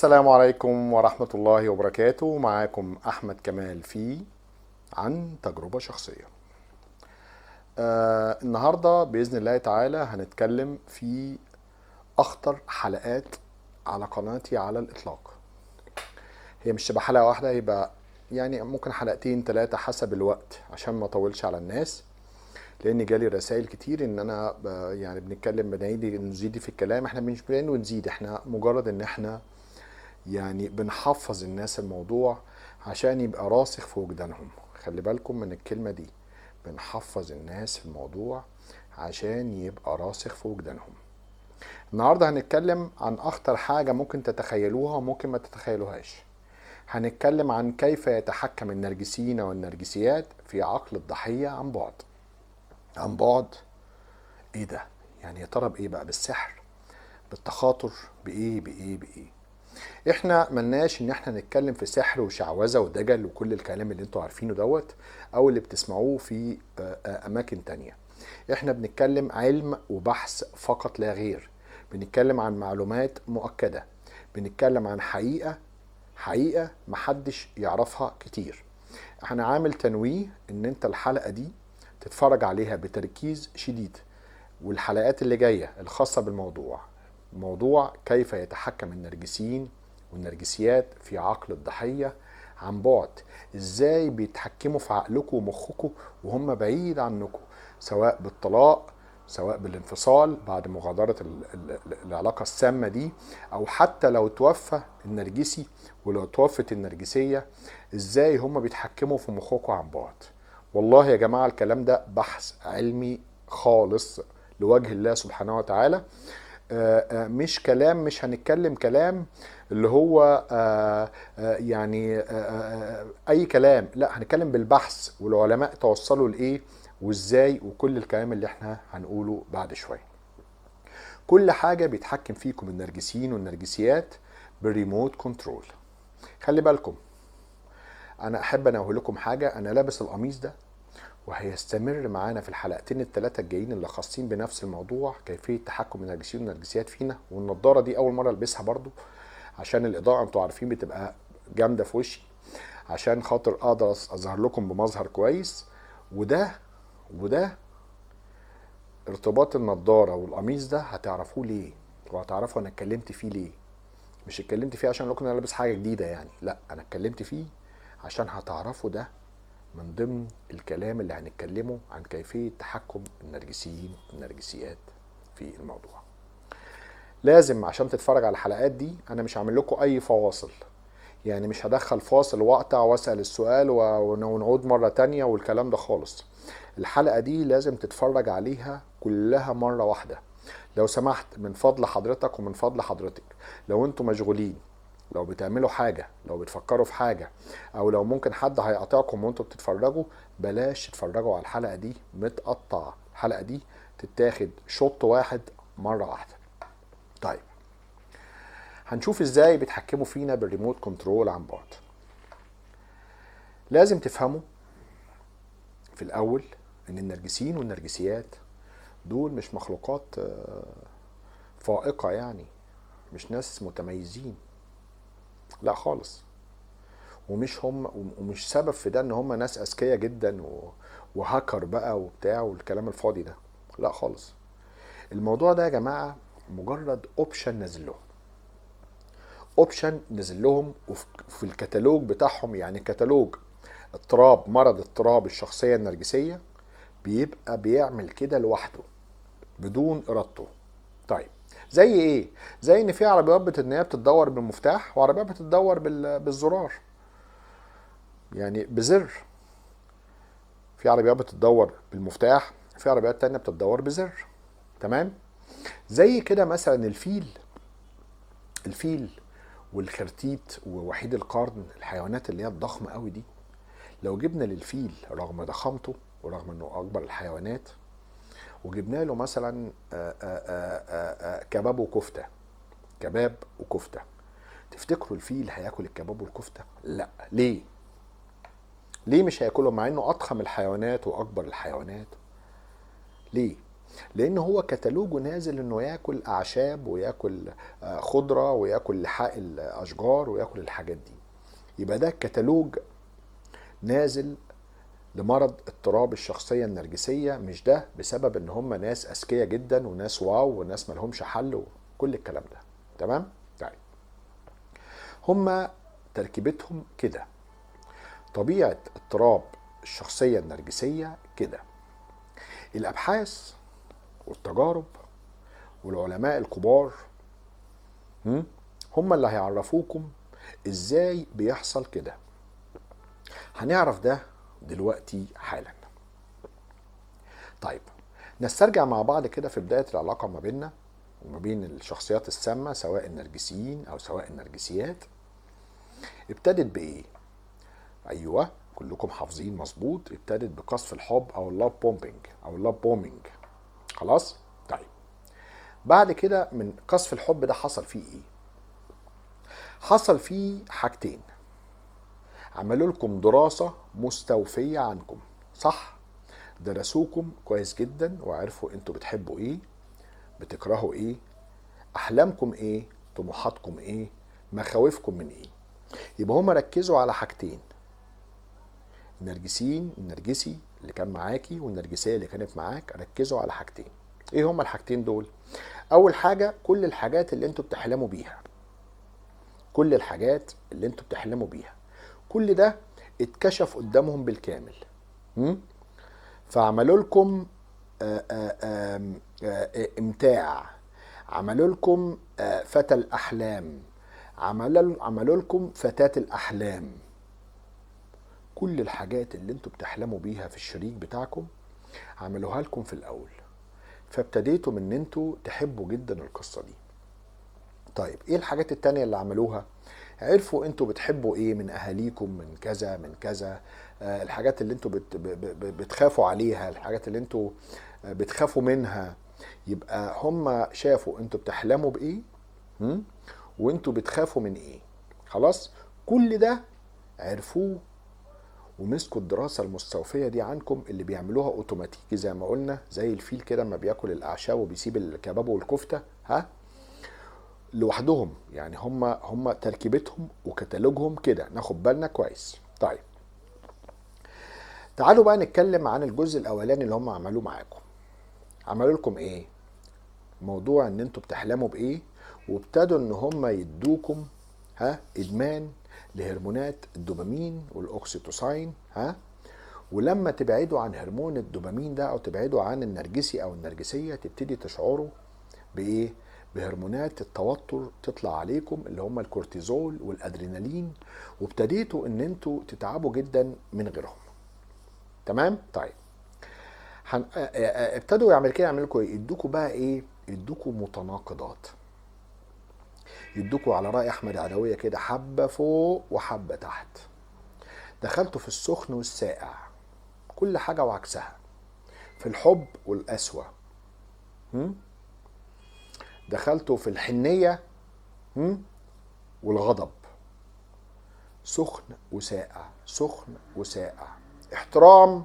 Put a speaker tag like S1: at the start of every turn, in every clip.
S1: السلام عليكم ورحمة الله وبركاته. معاكم أحمد كمال في عن تجربة شخصية. النهاردة بإذن الله تعالى هنتكلم في أخطر حلقات على قناتي على الإطلاق. هي مش تبقى حلقة واحدة، يبقى يعني ممكن حلقتين ثلاثة حسب الوقت عشان ما أطولش على الناس، لأن جالي رسائل كتير إن أنا يعني بنتكلم بنعيد نزيد في الكلام. إحنا مش بنعيد ونزيد، إحنا مجرد إن إحنا يعني بنحفظ الناس الموضوع عشان يبقى راسخ في وجدانهم. خلي بالكم من الكلمة دي، بنحفظ الناس في الموضوع عشان يبقى راسخ في وجدانهم. النهاردة هنتكلم عن أخطر حاجة ممكن تتخيلوها وممكن ما تتخيلوهاش. هنتكلم عن كيف يتحكم النرجسيين والنرجسيات في عقل الضحية عن بعد. عن بعد ايه ده؟ يعني يا ترى بايه بقى؟ بالسحر، بالتخاطر، بايه بايه بايه؟ احنا ملناش ان احنا نتكلم في سحر وشعوذة ودجل وكل الكلام اللي انتوا عارفينه دوت او اللي بتسمعوه في اماكن تانية. احنا بنتكلم علم وبحث فقط لا غير، بنتكلم عن معلومات مؤكدة، بنتكلم عن حقيقة، حقيقة محدش يعرفها كتير. احنا عامل تنويه ان انت الحلقة دي تتفرج عليها بتركيز شديد، والحلقات اللي جاية الخاصة بالموضوع، موضوع كيف يتحكم النرجسيين والنرجسيات في عقل الضحية عن بعد، ازاي بيتحكموا في عقلكم ومخكم وهم بعيد عنكم، سواء بالطلاق، سواء بالانفصال بعد مغادرة العلاقة السامة دي، او حتى لو توفى النرجسي ولو توفت النرجسية، ازاي هم بيتحكموا في مخكم عن بعد. والله يا جماعة الكلام ده بحث علمي خالص لوجه الله سبحانه وتعالى. مش كلام، مش هنتكلم كلام اللي هو يعني اي كلام، لا هنتكلم بالبحث والعلماء توصلوا لايه وازاي وكل الكلام اللي احنا هنقوله بعد شوية. كل حاجة بيتحكم فيكم النرجسيين والنرجسيات بال remote control. خلي بالكم، انا احب انوه لكم حاجة، انا لابس القميص ده وهيستمر معانا في الحلقتين الثلاثة الجايين اللي خاصين بنفس الموضوع، كيفية تحكم النرجسيين والنرجسيات فينا. والنضارة دي أول مرة ألبسها برضو عشان الإضاءة انتوا عارفين بتبقى جامدة في وشي، عشان خاطر أقدر أظهر لكم بمظهر كويس. وده ارتباط النضارة والقميص ده هتعرفوه ليه، وهتعرفوا أنا اتكلمت فيه ليه. مش اتكلمت فيه عشان لكم أنا لابس حاجة جديدة يعني، لا أنا اتكلمت فيه عشان هتعرفوا ده من ضمن الكلام اللي هنتكلمه عن كيفية تحكم النرجسيين والنرجسيات في الموضوع. لازم عشان تتفرج على الحلقات دي أنا مش هعمل لكم أي فواصل، يعني مش هدخل فاصل وأقطع وأسأل السؤال ونعود مرة تانية والكلام ده خالص. الحلقة دي لازم تتفرج عليها كلها مرة واحدة لو سمحت، من فضل حضرتك ومن فضل حضرتك. لو انتوا مشغولين، لو بتعملوا حاجة، لو بتفكروا في حاجة، أو لو ممكن حد هيقاطعكم وانتوا بتتفرجوا، بلاش تتفرجوا على الحلقة دي متقطعة. الحلقة دي تتاخد شوط واحد مرة واحدة. طيب هنشوف ازاي بيتحكموا فينا بال remote control عن بعد. لازم تفهموا في الأول إن النرجسيين والنرجسيات دول مش مخلوقات فائقة، يعني مش ناس متميزين، لا خالص. ومش هم، ومش سبب في ده ان هم ناس اذكياء جدا وهاكر بقى وبتاع والكلام الفاضي ده، لا خالص. الموضوع ده يا جماعة مجرد option نازل لهم، option نازل لهم وفي الكتالوج بتاعهم. يعني كتالوج اضطراب، مرض اضطراب الشخصية النرجسية بيبقى بيعمل كده لوحده بدون ارادته. طيب زي ايه؟ زي ان في عربيات ان هي بتتدور بالمفتاح، وعربيات بتتدور بالزرار، يعني بزر. في عربيات بتتدور بالمفتاح، في عربيات تانية بتتدور بزر. تمام؟ زي كده مثلا الفيل والخرتيت ووحيد القرن، الحيوانات اللي هي الضخمة قوي دي. لو جبنا للفيل رغم ضخامته ورغم انه اكبر الحيوانات، وجبنا له مثلا كباب وكفتة، كباب وكفتة، تفتكروا الفيل هياكل الكباب والكفتة؟ لا. ليه؟ ليه مش هياكلهم مع انه اضخم الحيوانات واكبر الحيوانات؟ ليه؟ لان هو كتالوجه نازل انه ياكل اعشاب وياكل خضرة وياكل لحاء الاشجار وياكل الحاجات دي. يبقى ده كتالوج نازل لمرض اضطراب الشخصية النرجسية. مش ده بسبب ان هم ناس اذكياء جدا وناس واو وناس ملهمش حل وكل الكلام ده. تمام؟ طيب هم تركيبتهم كده، طبيعة اضطراب الشخصية النرجسية كده. الابحاث والتجارب والعلماء الكبار هم اللي هيعرفوكم ازاي بيحصل كده. هنعرف ده دلوقتي حالا. طيب نسترجع مع بعض كده في بداية العلاقة ما بيننا وما بين الشخصيات السامة، سواء النرجسيين أو سواء النرجسيات. ابتدت بإيه؟ أيوة كلكم حافظين مظبوط، ابتدت بقصف الحب أو ال love bombing أو ال love bombing. خلاص؟ طيب بعد كده من قصف الحب ده حصل فيه إيه؟ حصل فيه حاجتين. عملوا لكم دراسة مستوفية عنكم، صح؟ درسوكم كويس جدا وعرفوا انتوا بتحبوا ايه، بتكرهوا ايه، احلامكم ايه، طموحاتكم ايه، مخاوفكم من ايه. يبقى هما ركزوا على حاجتين، النرجسيين، النرجسي اللي كان معاكي والنرجسية اللي كانت معاك، ركزوا على حاجتين. ايه هما الحاجتين دول؟ اول حاجة كل الحاجات اللي انتوا بتحلموا بيها، كل الحاجات اللي انتوا بتحلموا بيها، كل ده اتكشف قدامهم بالكامل. فعملوا لكم امتاع، عملوا لكم فتى الاحلام، عملوا لكم فتاة الاحلام. كل الحاجات اللي انتوا بتحلموا بيها في الشريك بتاعكم عملوها لكم في الاول، فابتديتوا ان انتوا تحبوا جدا القصة دي. طيب ايه الحاجات التانية اللي عملوها؟ عرفوا انتوا بتحبوا ايه من اهاليكم، من كذا من كذا، الحاجات اللي انتوا بتخافوا عليها، الحاجات اللي انتوا بتخافوا منها. يبقى هم شافوا انتوا بتحلموا بايه وانتوا بتخافوا من ايه. خلاص كل ده عرفوه ومسكوا الدراسة المستوفية دي عنكم اللي بيعملوها اوتوماتيكي زي ما قلنا، زي الفيل كده ما بياكل الاعشاب وبيسيب الكباب والكفتة ها لوحدهم. يعني هم تركيبتهم وكتالوجهم كده، ناخد بالنا كويس. طيب تعالوا بقى نتكلم عن الجزء الاولاني اللي هم عملوه معاكم. عملوا لكم ايه؟ موضوع ان انتوا بتحلموا بايه، وابتدوا ان هم يدوكم ادمان لهرمونات الدوبامين والاوكسيتوسين. ولما تبعدوا عن هرمون الدوبامين ده او تبعدوا عن النرجسي او النرجسية، تبتدي تشعروا بايه؟ بهرمونات التوتر تطلع عليكم اللي هم الكورتيزول والادرينالين، وابتديتوا ان انتوا تتعبوا جدا من غيرهم. تمام؟ طيب ابتدوا يعمل كده، يعملوا لكم ايه؟ يدوكوا بقى ايه؟ يدوكوا متناقضات، يدوكوا على رأي احمد عدوية كده حبة فوق وحبة تحت. دخلتوا في السخن والساقع، كل حاجة وعكسها، في الحب والقسوة، دخلتوا في الحنية والغضب، سخن وساقع، سخن وساقع، احترام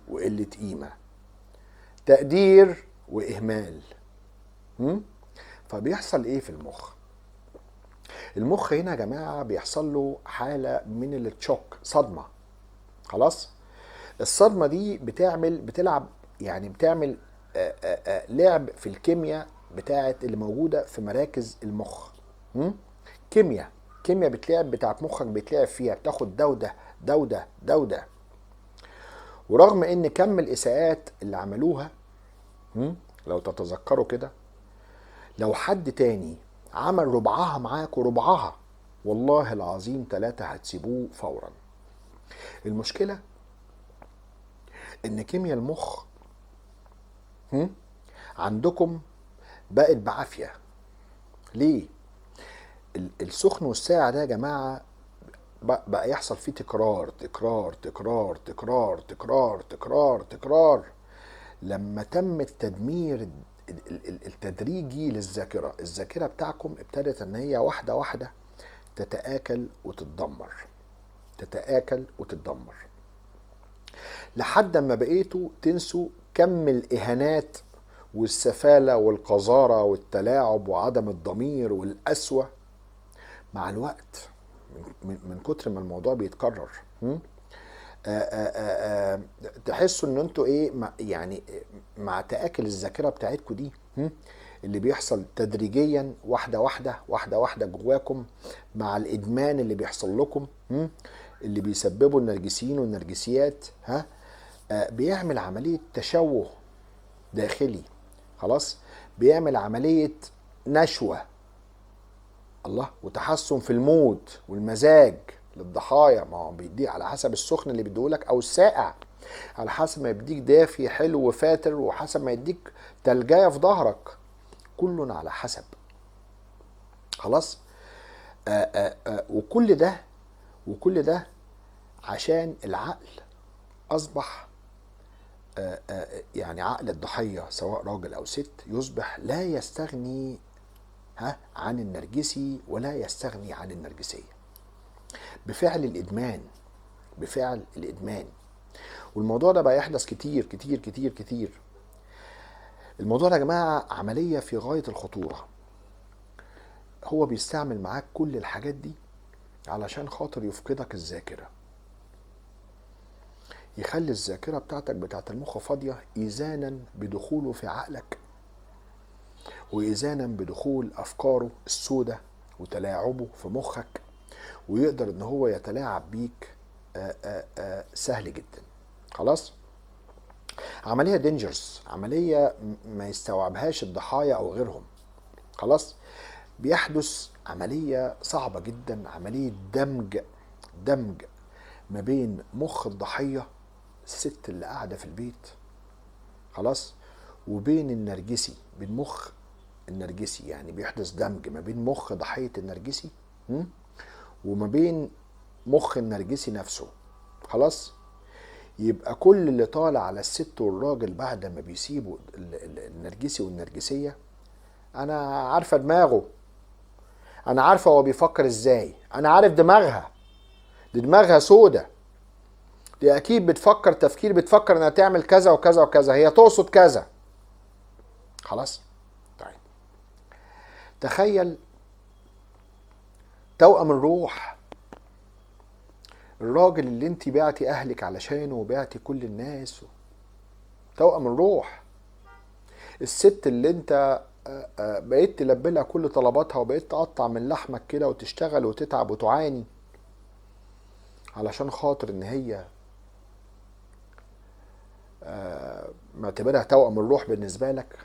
S1: وقلة قيمة، تقدير وإهمال. فبيحصل ايه في المخ؟ المخ هنا يا جماعة بيحصل له حالة من التشوك، صدمة. خلاص؟ الصدمة دي بتلعب يعني بتعمل لعب في الكيمياء بتاعت اللي موجودة في مراكز المخ. كيمياء بتلعب بتاعت مخك، بتلعب فيها، بتاخد دودة دودة دودة. ورغم ان كم الاساءات اللي عملوها، لو تتذكروا كده، لو حد تاني عمل ربعها معاك وربعها، والله العظيم 3 هتسيبوه فورا. المشكلة ان كيمياء المخ عندكم بقت بعافية. ليه؟ السخن والساعة ده يا جماعة بقى يحصل فيه تكرار تكرار تكرار تكرار تكرار تكرار تكرار. لما تم التدمير التدريجي للذاكرة، الذاكرة بتاعكم ابتدت ان هي واحدة واحدة تتآكل وتتدمر، تتآكل وتتدمر، لحد ما بقيتوا تنسوا كم الإهانات والسفالة والقذارة والتلاعب وعدم الضمير والقسوة. مع الوقت من كتر ما الموضوع بيتكرر تحسوا ان انتوا ايه، يعني مع تآكل الذاكرة بتاعتكم دي اللي بيحصل تدريجيا واحدة واحدة واحدة واحدة جواكم، مع الإدمان اللي بيحصل لكم اللي بيسببه النرجسيين والنرجسيات، ها بيعمل عملية تشوه داخلي، خلاص، بيعمل عملية نشوة الله وتحسن في ال mood والمزاج للضحايا. ما هو بيديه على حسب السخن اللي بيديهولك او الساقع، على حسب ما يديك دافي حلو وفاتر، وحسب ما يديك تلجايه في ظهرك، كل على حسب. خلاص، آآ آآ وكل ده عشان العقل اصبح آآ يعني عقل الضحية سواء راجل او ست يصبح لا يستغني عن النرجسي ولا يستغني عن النرجسية بفعل الإدمان، بفعل الإدمان. والموضوع ده بقى يحدث كتير كتير كتير كتير. الموضوع ده يا جماعة عملية في غاية الخطورة. هو بيستعمل معاك كل الحاجات دي علشان خاطر يفقدك الذاكرة، يخلي الذاكرة بتاعتك بتاعت المخ فاضية، إذانا بدخوله في عقلك، وإذانا بدخول أفكاره السودة وتلاعبه في مخك، ويقدر ان هو يتلاعب بيك آآ آآ سهل جدا. خلاص، عملية دينجرس، عملية ما يستوعبهاش الضحايا او غيرهم. خلاص، بيحدث عملية صعبة جدا، عملية دمج ما بين مخ الضحية الست اللي قاعدة في البيت، خلاص، وبين النرجسي، بين مخ النرجسي. يعني بيحدث دمج ما بين مخ ضحية النرجسي وما بين مخ النرجسي نفسه. خلاص، يبقى كل اللي طالع على الست والراجل بعد ما بيسيبوا النرجسي والنرجسية، انا عارفة دماغه، انا عارفة هو بيفكر ازاي، انا عارف دماغها، دي دماغها سودة، دي اكيد بتفكر تفكير، بتفكر انها تعمل كذا وكذا وكذا، هي تقصد كذا. خلاص، طيب تخيل توأم الروح، الراجل اللي انت بعتي اهلك علشانه وبعتي كل الناس، توأم الروح، الست اللي انت بقيت تلبلها كل طلباتها وبقيت تقطع من لحمك كده وتشتغل وتتعب وتعاني علشان خاطر ان هي معتبرها توأم الروح بالنسبة لك،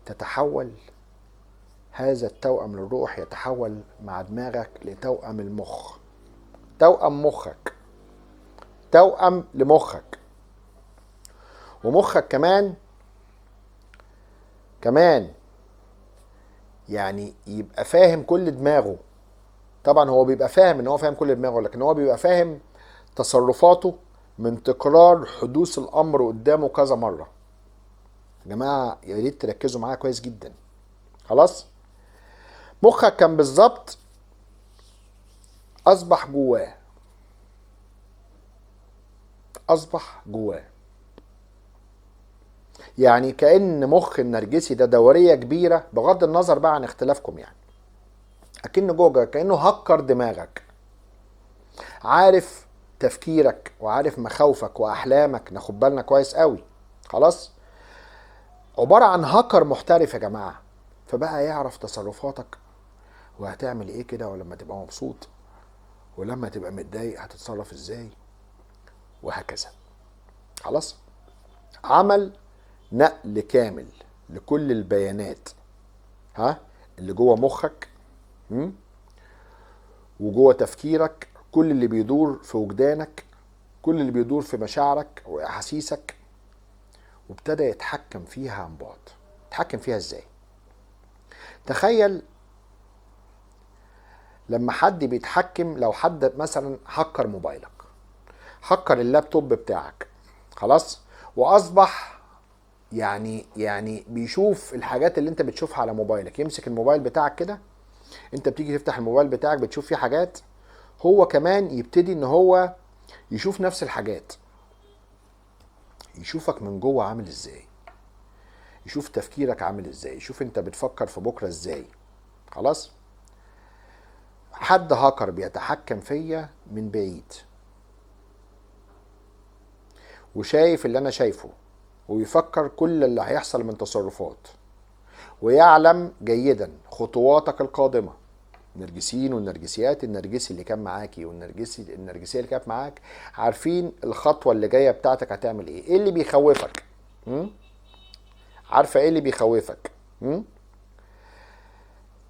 S1: تتحول هذا التوأم للروح، يتحول مع دماغك لتوأم المخ، توأم مخك، توأم لمخك، ومخك كمان يعني يبقى فاهم كل دماغه. طبعا هو بيبقى فاهم ان هو فاهم كل دماغه، لكن هو بيبقى فاهم تصرفاته من تكرار حدوث الامر قدامه كذا مرة. يا جماعة يا ريت تركزوا معايا كويس جدا. خلاص، مخك كان بالظبط اصبح جواه، اصبح جواه، يعني كأن مخ النرجسي ده دورية كبيرة، بغض النظر بقى عن اختلافكم، يعني اكنه جوجل، كأنه هكر دماغك، عارف تفكيرك وعارف مخاوفك واحلامك، ناخد بالنا كويس قوي. خلاص، عبارة عن هاكر محترف يا جماعة، فبقى يعرف تصرفاتك وهتعمل ايه كده، ولما تبقى مبسوط ولما تبقى متضايق هتتصرف ازاي، وهكذا. خلاص، عمل نقل كامل لكل البيانات اللي جوه مخك وجوه تفكيرك، كل اللي بيدور في وجدانك، كل اللي بيدور في مشاعرك واحاسيسك، وابتدى يتحكم فيها عن بعد. يتحكم فيها ازاي؟ تخيل لما حد بيتحكم، لو حد مثلا هكر موبايلك، هكر اللابتوب بتاعك، خلاص، واصبح يعني بيشوف الحاجات اللي انت بتشوفها على موبايلك، يمسك الموبايل بتاعك كده، انت بتيجي تفتح الموبايل بتاعك بتشوف فيه حاجات، هو كمان يبتدي ان هو يشوف نفس الحاجات، يشوفك من جوه عامل ازاي، يشوف تفكيرك عامل ازاي، يشوف انت بتفكر في بكرة ازاي. خلاص؟ حد هاكر بيتحكم فيا من بعيد وشايف اللي انا شايفه، ويفكر كل اللي هيحصل من تصرفات، ويعلم جيدا خطواتك القادمة. النرجسيين والنرجسيات، النرجسي اللي كان معاكي والنرجسي النرجسية اللي كانت معاك، عارفين الخطوة اللي جاية بتاعتك هتعمل ايه، ايه اللي بيخوفك، عارفة ايه اللي بيخوفك.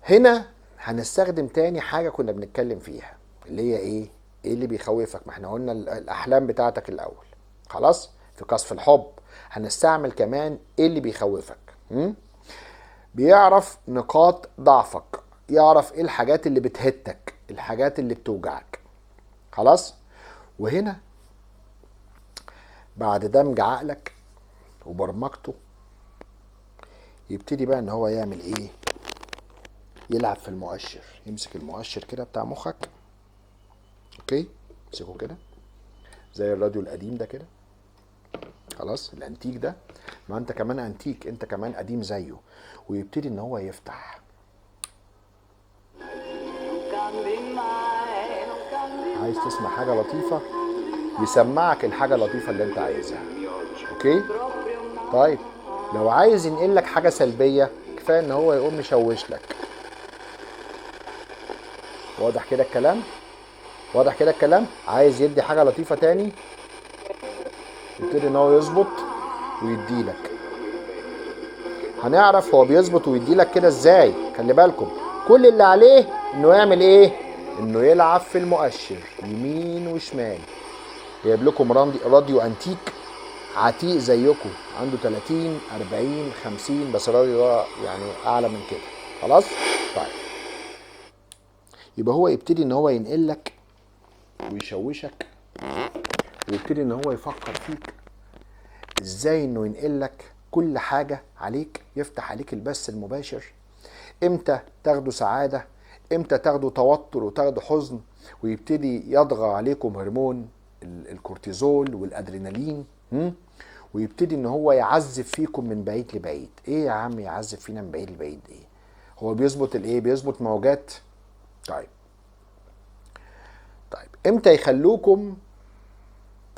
S1: هنا هنستخدم تاني حاجة كنا بنتكلم فيها، اللي هي ايه؟ ايه اللي بيخوفك؟ ما احنا قلنا الأحلام بتاعتك الأول. خلاص؟ في قصف الحب هنستعمل كمان ايه اللي بيخوفك. بيعرف نقاط ضعفك، يعرف ايه الحاجات اللي بتهتك، الحاجات اللي بتوجعك. خلاص؟ وهنا بعد دمج عقلك وبرمجته يبتدي بقى ان هو يعمل ايه؟ يلعب في المؤشر، يمسك المؤشر كده بتاع مخك، okay، امسكه كده زي الراديو القديم ده كده، خلاص، الانتيك ده، ما انت كمان انتيك، انت كمان قديم زيه، ويبتدي ان هو يفتح. عايز تسمع حاجة لطيفة، يسمعك الحاجة اللطيفة اللي انت عايزها، okay. طيب لو عايز ينقل لك حاجة سلبية، كفاية ان هو يقوم يشوش لك. واضح كده الكلام؟ واضح كده الكلام؟ عايز يدي حاجة لطيفة تاني، يبتدي ان هو يظبط ويدي لك. هنعرف هو بيظبط ويدي لك كده ازاي. خلي بالكم، كل اللي عليه انه يعمل ايه؟ انه يلعب في المؤشر يمين وشمال. جايب لكم راديو انتيك عتيق زيكم، عنده 30 40 50، بس الراديو ده يعني اعلى من كده. خلاص؟ طيب يبقى هو يبتدي ان هو ينقل لك ويشوشك، ويبتدي ان هو يفكر فيك ازاي انه ينقل لك كل حاجة عليك، يفتح عليك البث المباشر. امتى تاخدوا سعادة، امتى تاخدوا توتر وتاخدوا حزن، ويبتدي يضغى عليكم هرمون الكورتيزول والادرينالين، ويبتدي ان هو يعذب فيكم من بعيد لبعيد. ايه يا عم يعذب فينا من بعيد لبعيد؟ ايه هو بيظبط الايه؟ بيظبط موجات. طيب امتى يخلوكم؟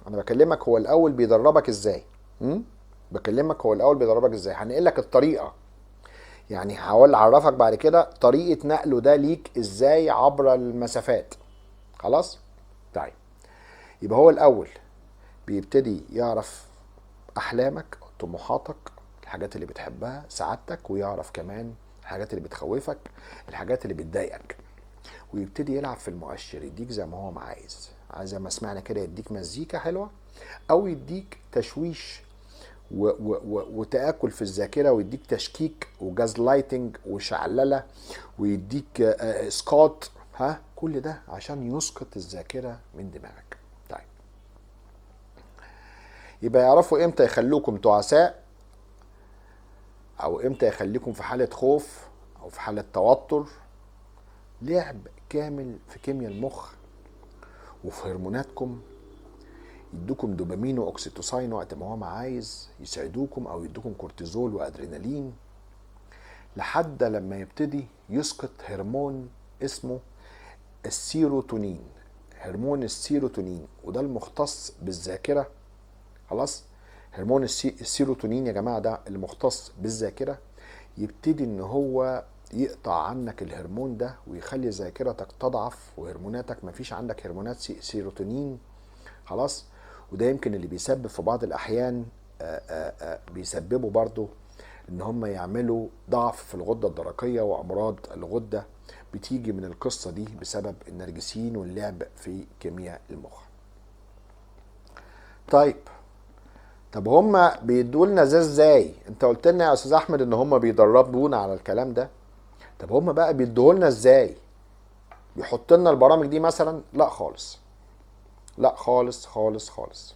S1: انا بكلمك هو الاول بيدربك ازاي، بكلمك هو الاول بيدربك ازاي، هنقل لك الطريقة، يعني هقول اعرفك بعد كده طريقه نقله ده ليك ازاي عبر المسافات. خلاص؟ طيب يبقى هو الاول بيبتدي يعرف احلامك، طموحاتك، الحاجات اللي بتحبها، سعادتك، ويعرف كمان الحاجات اللي بتخوفك، الحاجات اللي بتضايقك، ويبتدي يلعب في المؤشر، يديك زي ما هو ما عايز، زي ما سمعنا كده، يديك مزيكا حلوة او يديك تشويش وتآكل في الذاكرة، ويديك تشكيك و gaslighting وشعللة، ويديك اسقاط. ها، كل ده عشان يسقط الذاكرة من دماغك. طيب يبقى يعرفوا امتى يخلوكم تعساء، او امتى يخليكم في حالة خوف او في حالة توتر. لعب كامل في كيمياء المخ وفي هرموناتكم، يدوكم دوبامين واكسيتوسين وقت ما هو ما عايز، يسعدوكم او يدوكم كورتيزول وادرينالين، لحد لما يبتدي يسقط هرمون اسمه السيروتونين، هرمون السيروتونين، وده المختص بالذاكرة. خلاص؟ هرمون السيروتونين يا جماعة ده المختص بالذاكرة، يبتدي ان هو يقطع عنك الهرمون ده ويخلي ذاكرتك تضعف، وهرموناتك مفيش عندك هرمونات سيروتونين. خلاص؟ وده يمكن اللي بيسبب في بعض الأحيان بيسببوا برضو ان هم يعملوا ضعف في الغدة الدرقية وأمراض الغدة بتيجي من القصة دي بسبب النرجسيين واللعب في كيمياء المخ. طيب طب هم بيدوا لنا ده ازاي؟ انت قلت لنا يا استاذ احمد ان هم بيدربونا على الكلام ده، طب هم بقى بيدوه لنا ازاي؟ بيحط لنا البرامج دي مثلا؟ لا خالص، لا خالص خالص خالص.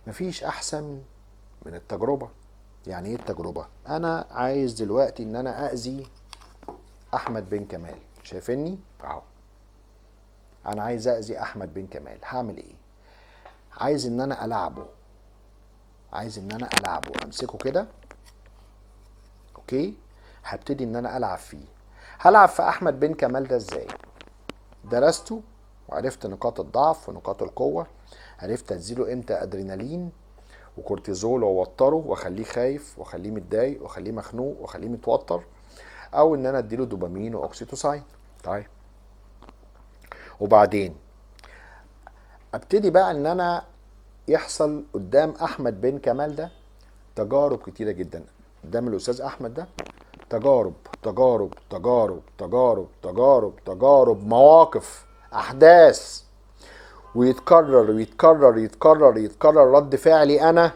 S1: مفيش احسن من التجربة. يعني ايه التجربة؟ انا عايز دلوقتي ان انا اذي احمد بن كمال، شايفيني اهو، انا عايز اذي احمد بن كمال، هعمل ايه؟ عايز ان انا العبه، عايز ان انا العبه، امسكه كده okay، هبتدي ان انا العب فيه. هلعب في احمد بن كمال ده ازاي؟ درسته وعرفت نقاط الضعف ونقاط القوة، عرفت اديله امتى ادرينالين وكورتيزول واوتره واخليه خايف واخليه متضايق واخليه مخنوق واخليه متوتر، او ان انا اديله دوبامين و oxytocin. طيب وبعدين ابتدي بقى ان انا يحصل قدام احمد بن كمال ده تجارب كتيرة جدا، قدام الاستاذ احمد ده تجارب تجارب تجارب تجارب تجارب تجارب، مواقف، احداث، ويتكرر ويتكرر يتكرر يتكرر رد فعلي انا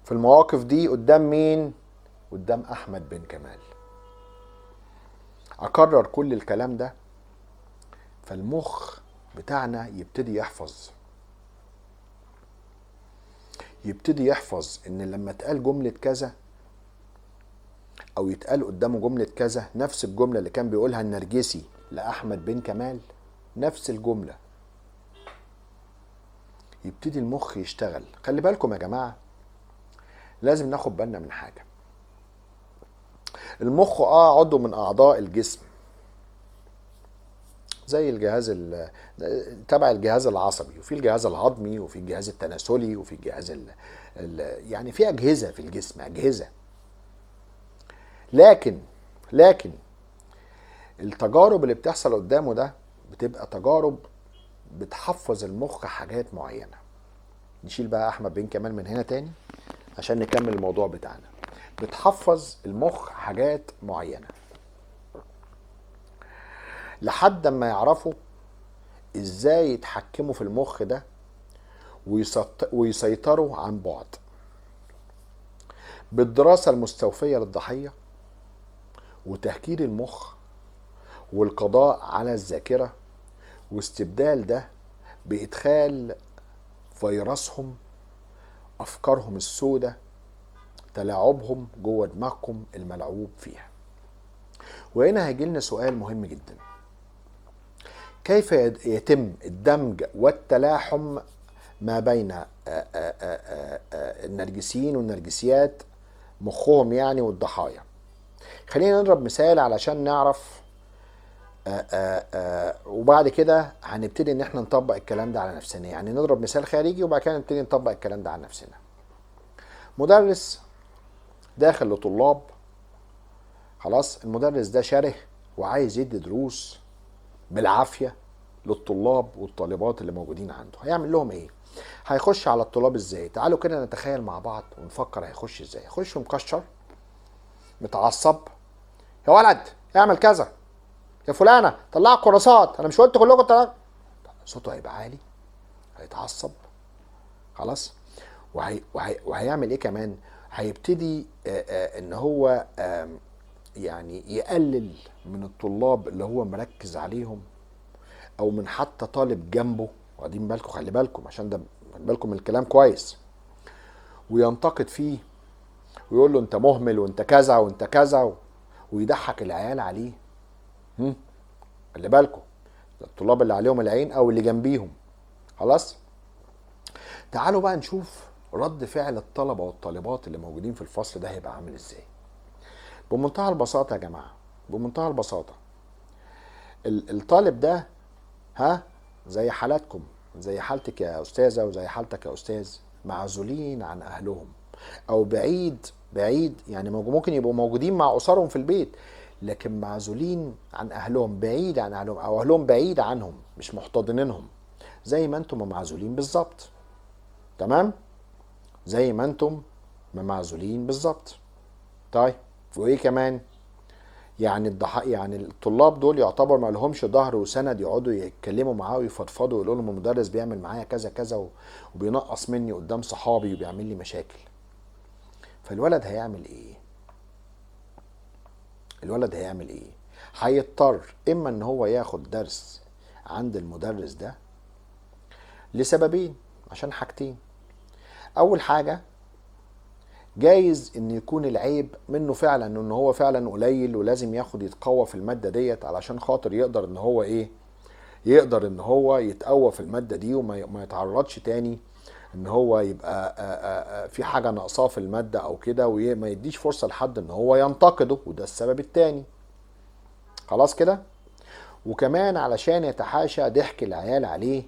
S1: في المواقف دي قدام مين؟ قدام احمد بن كمال. اكرر كل الكلام ده، فالمخ بتاعنا يبتدي يحفظ، يبتدي يحفظ ان لما اتقال جملة كذا او يتقال قدامه جملة كذا، نفس الجملة اللي كان بيقولها النرجسي لأحمد بن كمال، نفس الجملة، يبتدي المخ يشتغل. خلي بالكم يا جماعة، لازم ناخد بالنا من حاجة. المخ عضو من أعضاء الجسم، زي الجهاز تبع الجهاز العصبي، وفي الجهاز الهضمي، وفي الجهاز التناسلي، وفي الجهاز يعني في أجهزة في الجسم، أجهزة. لكن التجارب اللي بتحصل قدامه ده بتبقى تجارب بتحفظ المخ حاجات معينة. نشيل بقى أحمد بن كمال من هنا تاني عشان نكمل الموضوع بتاعنا. بتحفظ المخ حاجات معينة لحد ما يعرفوا ازاي يتحكموا في المخ ده ويسيطروا عن بعد، بالدراسة المستوفية للضحية وتهكير المخ والقضاء على الذاكرة، واستبدال ده بإدخال فيروسهم، أفكارهم السوداء، تلاعبهم جوه دماغكم الملعوب فيها. وهنا هيجيلنا سؤال مهم جدا: كيف يتم الدمج والتلاحم ما بين النرجسيين والنرجسيات، مخهم يعني، والضحايا؟ خلينا نضرب مثال علشان نعرف، وبعد كده هنبتدي ان احنا نطبق الكلام ده على نفسنا. يعني نضرب مثال خارجي وبعد كده نبتدي نطبق الكلام ده على نفسنا. مدرس داخل لطلاب، خلاص المدرس ده شره وعايز يدي دروس بالعافية للطلاب والطالبات اللي موجودين عنده. هيعمل لهم ايه؟ هيخش على الطلاب ازاي؟ تعالوا كده نتخيل مع بعض ونفكر هيخش ازاي. هيخش مكشر، متعصب، يا ولد اعمل كذا، يا فلانة طلع كراسات، انا مش قلت كلكم طلع. صوته هيبقى عالي، هيتعصب، خلاص. وهيعمل ايه كمان؟ هيبتدي ان هو يعني يقلل من الطلاب اللي هو مركز عليهم، او من حتى طالب جنبه. واخدين بالكم؟ خلي بالكم عشان ده، خلي بالكم من الكلام كويس. وينتقد فيه ويقول له انت مهمل وانت كذا وانت كذا، ويضحك العيال عليه. خلي بالكم الطلاب اللي عليهم العين او اللي جنبيهم. خلاص، تعالوا بقى نشوف رد فعل الطلبة والطالبات اللي موجودين في الفصل ده هيبقى عامل ازاي. بمنتهى البساطة يا جماعة، بمنتهى البساطة، الطالب ده زي حالاتكم، زي حالتك يا أستاذة وزي حالتك يا أستاذ، معزولين عن أهلهم، أو بعيد بعيد، يعني ممكن يبقوا موجودين مع أسرهم في البيت لكن معزولين عن أهلهم، بعيد عن أهلهم، أو أهلهم بعيد عنهم، مش محتضنينهم، زي ما أنتم معزولين بالظبط. تمام؟ زي ما أنتم معزولين بالظبط. طيب وإيه كمان؟ يعني يعني الطلاب دول يعتبر ما لهمش ظهر وسند يقعدوا يتكلموا معاه ويفضفضوا ويقولوا لهم المدرس بيعمل معايا كذا كذا وبينقص مني قدام صحابي وبيعمل لي مشاكل. فالولد هيعمل ايه؟ الولد هيعمل ايه؟ هيضطر اما ان هو ياخد درس عند المدرس ده لسببين، عشان حاجتين. اول حاجة، جايز ان يكون العيب منه فعلا، ان هو فعلا قليل ولازم ياخد يتقوى في المادة ديت علشان خاطر يقدر ان هو ايه، يقدر ان هو يتقوى في المادة دي وما يتعرضش تاني ان هو يبقى في حاجة ناقصاه في المادة او كده، وما يديش فرصة لحد ان هو ينتقده، وده السبب التاني. خلاص كده. وكمان علشان يتحاشى ضحك العيال عليه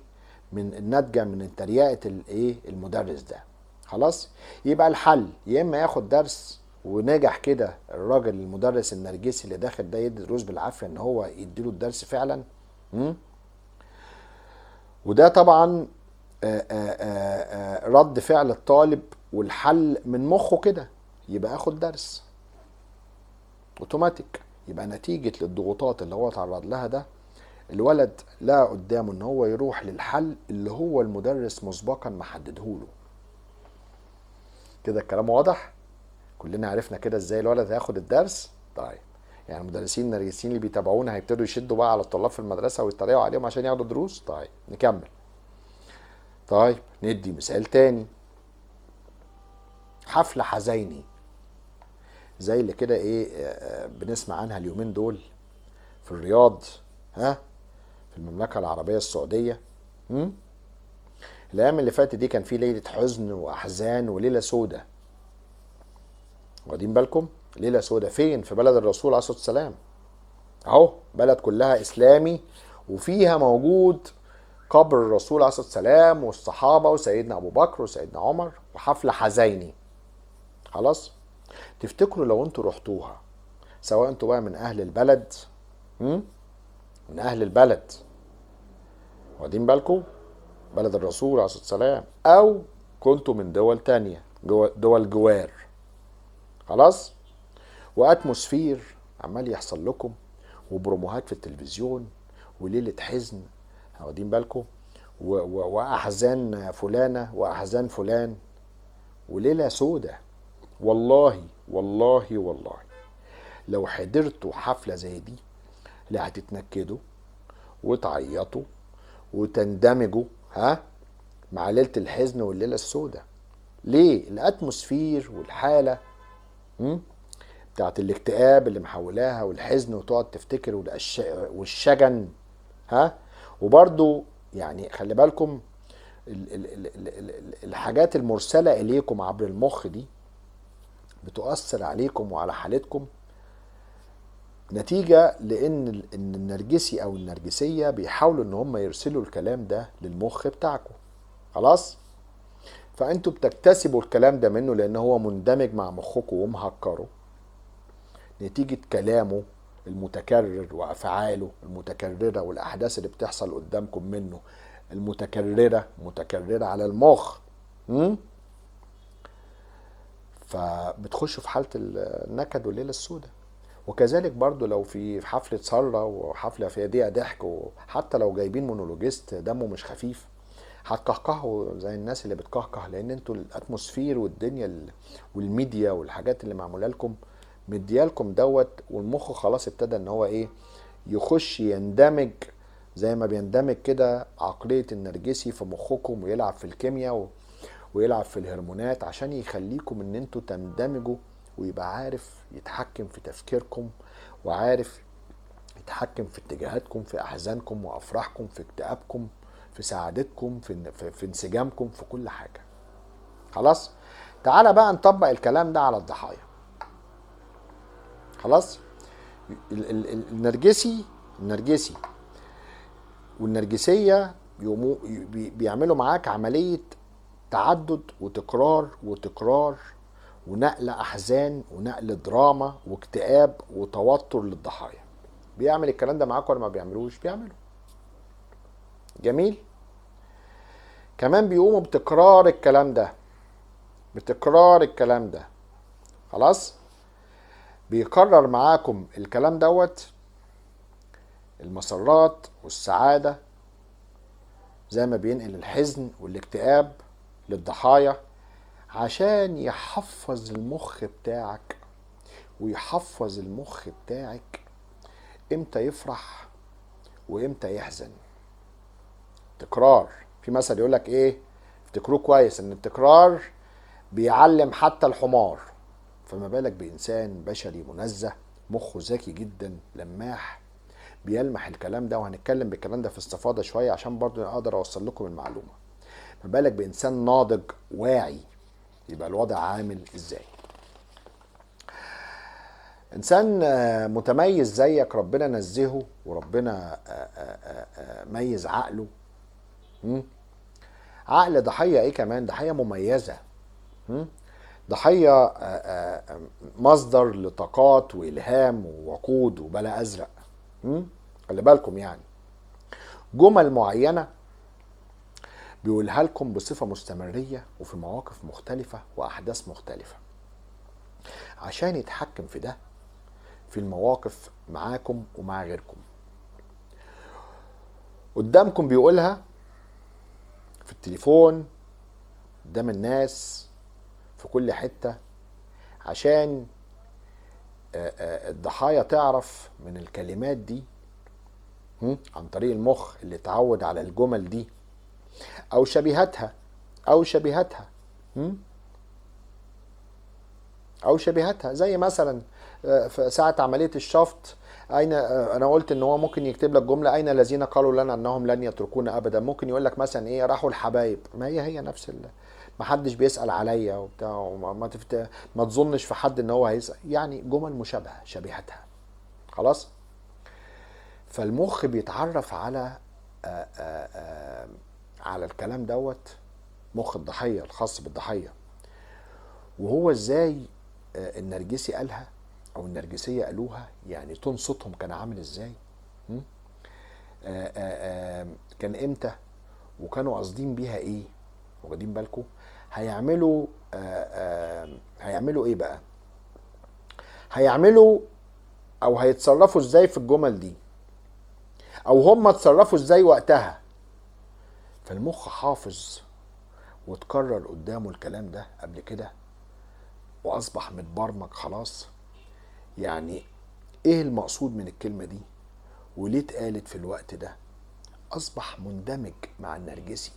S1: من الناتجة من تريقة الايه المدرس ده. خلاص، يبقى الحل يا اما ياخد درس، ونجح كده الراجل المدرس النرجسي اللي داخل ده يدي دروس بالعافية ان هو يديله الدرس فعلا. وده طبعا رد فعل الطالب والحل من مخه كده، يبقى اخد درس اوتوماتيك. يبقى نتيجة للضغوطات اللي هو اتعرض لها ده، الولد لقى قدامه ان هو يروح للحل اللي هو المدرس مسبقا محددهوله. كده الكلام واضح؟ كلنا عرفنا كده ازاي الولد هياخد الدرس. طيب يعني المدرسين النرجسيين اللي بيتابعونا هيبتدوا يشدوا بقى على الطلاب في المدرسة ويتريقوا عليهم عشان ياخدوا دروس. طيب نكمل. طيب ندي مثال تاني، حفلة حزيني زي اللي كده ايه بنسمع عنها اليومين دول في الرياض، ها، في المملكة العربية السعودية. الأيام اللي فاتت دي كان في ليلة حزن وأحزان وليلة سودة. واخدين بالكم؟ ليلة سودة فين؟ في بلد الرسول عليه الصلاة والسلام. أهو بلد كلها إسلامي وفيها موجود قبر الرسول عليه الصلاة والسلام والصحابة وسيدنا أبو بكر وسيدنا عمر، وحفلة حزيني. خلاص؟ تفتكروا لو انتوا رحتوها، سواء انتوا بقى من أهل البلد، من أهل البلد، واخدين بالكم؟ بلد الرسول عليه الصلاة والسلام، أو كنتوا من دول تانية، دول جوار. خلاص؟ و atmosphere عمال يحصل لكم، وبروموهات في التلفزيون، وليلة حزن، واخدين بالكم؟ وأحزان فلانة وأحزان فلان، وليلة سودة. والله والله والله لو حضرتوا حفلة زي دي لا هتتنكدوا وتعيطوا وتندمجوا، ها، مع ليلة الحزن والليلة السوداء. ليه؟ ال atmosphere والحالة بتاعت الاكتئاب اللي محولاها والحزن، وتقعد تفتكر والشجن، ها. وبرضو يعني خلي بالكم الحاجات المرسلة إليكم عبر المخ دي بتؤثر عليكم وعلى حالتكم، نتيجة لأن النرجسي أو النرجسية بيحاولوا إن هم يرسلوا الكلام ده للمخ بتاعكم. خلاص؟ فأنتوا بتكتسبوا الكلام ده منه لأن هو مندمج مع مخكم ومهكره نتيجة كلامه المتكرر وأفعاله المتكررة والأحداث اللي بتحصل قدامكم منه المتكررة متكررة على المخ. فبتخشوا في حالة النكد والليلة السوداء. وكذلك برضو لو في حفلة سهرة وحفلة فيها دي ضحك، وحتى لو جايبين مونولوجيست دمه مش خفيف هتكهكهوا زي الناس اللي بتكهكه، لان انتوا ال atmosphere والدنيا والميديا والحاجات اللي معمولة لكم مديالكم دوت، والمخ خلاص ابتدى ان هو ايه يخش يندمج زي ما بيندمج كده عقلية النرجسي في مخكم، ويلعب في الكيمياء ويلعب في الهرمونات عشان يخليكم ان انتوا تندمجوا، ويبقى عارف يتحكم في تفكيركم، وعارف يتحكم في اتجاهاتكم، في احزانكم وافراحكم، في اكتئابكم، في سعادتكم، في انسجامكم، في كل حاجة. خلاص؟ تعالى بقى نطبق الكلام ده على الضحايا. خلاص؟ النرجسي والنرجسية بيعملوا معاك عملية تعدد وتكرار وتكرار ونقل أحزان ونقل دراما واكتئاب وتوتر للضحايا. بيعمل الكلام ده معاك ولا ما بيعملوش؟ بيعملوا. جميل. كمان بيقوموا بتكرار الكلام ده، بتكرار الكلام ده. خلاص؟ بيكرر معاكم الكلام دوت، المسرات والسعادة زي ما بينقل الحزن والاكتئاب للضحايا، عشان يحفظ المخ بتاعك ويحفظ المخ بتاعك امتى يفرح وامتى يحزن. تكرار. في مثل يقولك ايه، افتكروه كويس، ان التكرار بيعلم حتى الحمار، فما بالك بإنسان بشري منزه مخه ذكي جدا لماح بيلمح الكلام ده. وهنتكلم بالكلام ده في استفاضة شوية عشان برضو اقدر اوصل لكم المعلومة. ما بالك بانسان ناضج واعي، يبقى الوضع عامل ازاي؟ انسان متميز زيك، ربنا نزهه وربنا ميز عقله. عقل ضحية ايه كمان؟ ضحية مميزة، ضحية مصدر لطاقات والهام ووقود وبلا ازرق. خلي بالكم، يعني جمل معينة بيقولها لكم بصفة مستمرية وفي مواقف مختلفة وأحداث مختلفة عشان يتحكم في ده في المواقف معاكم ومع غيركم. قدامكم بيقولها في التليفون، قدام الناس، في كل حتة، عشان الضحايا تعرف من الكلمات دي عن طريق المخ اللي اتعود على الجمل دي او شبيهتها او شبيهتها او شبيهتها. زي مثلا في ساعة عملية الشفط، اين انا قلت ان هو ممكن يكتب لك جملة اين الذين قالوا لنا انهم لن يتركونا ابدا، ممكن يقول لك مثلا ايه، راحوا الحبايب، ما هي هي نفس ما حدش بيسأل عليا وبتاع، وما ما تظنش في حد ان هو هيسأل، يعني جمل مشابهة شبيهتها. خلاص، فالمخ بيتعرف على على الكلام دوت، مخ الضحية الخاص بالضحية، وهو ازاي النرجسي قالها او النرجسية قالوها، يعني تون صوتهم كان عامل ازاي، كان امتى، وكانوا قاصدين بيها ايه، واخدين بالكم؟ هيعملوا هيعملوا ايه بقى، هيعملوا او هيتصرفوا ازاي في الجمل دي، او هم اتصرفوا ازاي وقتها. فالمخ حافظ وتكرر قدامه الكلام ده قبل كده واصبح متبرمج خلاص. يعني ايه المقصود من الكلمة دي وليه اتقالت في الوقت ده؟ اصبح مندمج مع النرجسي،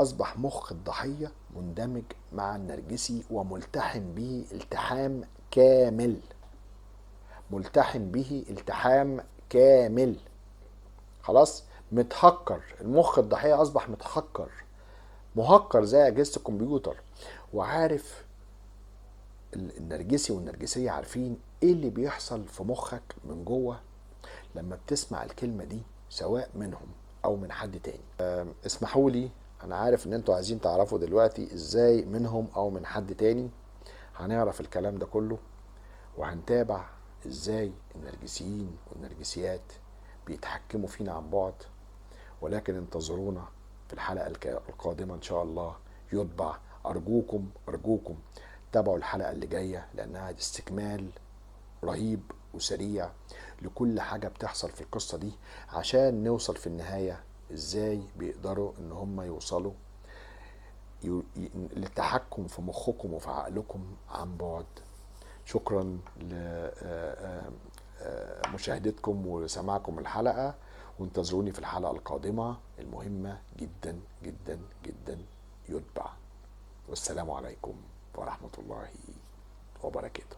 S1: اصبح مخ الضحية مندمج مع النرجسي وملتحم به التحام كامل، ملتحم به التحام كامل. خلاص، متهكر المخ الضحية، اصبح متهكر، مهكر زي اجهزة الكمبيوتر، وعارف النرجسي والنرجسية عارفين ايه اللي بيحصل في مخك من جوه لما بتسمع الكلمة دي، سواء منهم او من حد تاني. اسمحوا لي، انا عارف ان انتوا عايزين تعرفوا دلوقتي ازاي منهم او من حد تاني. هنعرف الكلام ده كله وهنتابع ازاي النرجسيين والنرجسيات بيتحكموا فينا عن بعد، ولكن انتظرونا في الحلقة القادمة ان شاء الله. يتبع، ارجوكم ارجوكم تابعوا الحلقة اللي جاية، لانها استكمال رهيب وسريع لكل حاجة بتحصل في القصة دي، عشان نوصل في النهاية ازاي بيقدروا ان هم يوصلوا للتحكم في مخكم وفي عقلكم عن بعد. شكرا لمشاهدتكم وسماعكم الحلقة، وانتظروني في الحلقة القادمة المهمة جدا جدا جدا. يتبع، والسلام عليكم ورحمة الله وبركاته.